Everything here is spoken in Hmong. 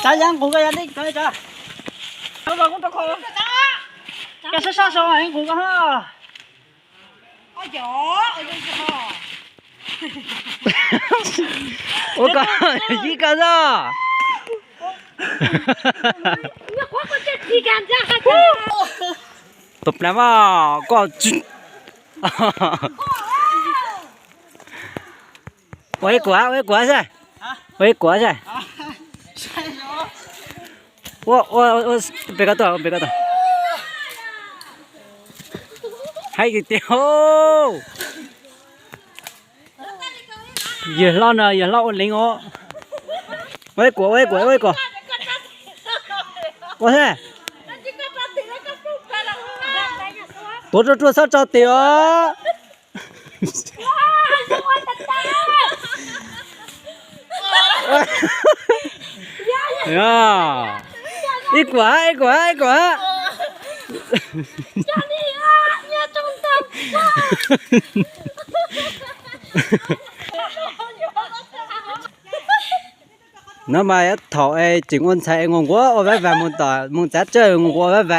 Tsav ya nqus ko ya dej ko tsav. Ko sab sab so nqus ko ha. Ua ko yib ko xwb. Tus plab mas koj ua ib kuam, ua ib kuam saib. Ua ib kuam saib. Ua, ua, ua, pem ko tuaj, pem ko tuaj. Haib tiag tiag. Yawg hlob no, yawg hlob ua leev os. Ua ib kuam, ua ib kuam, ua ib kuam. Ua xwb. Tuav ruaj ruaj txhob tso tes os. Ib kuam, ib kuam, ib kuam. No mas thaum tseem ua ntxhais nquas nquas ua vab vas mus tom mus txav tsawj nquas ua vab vas.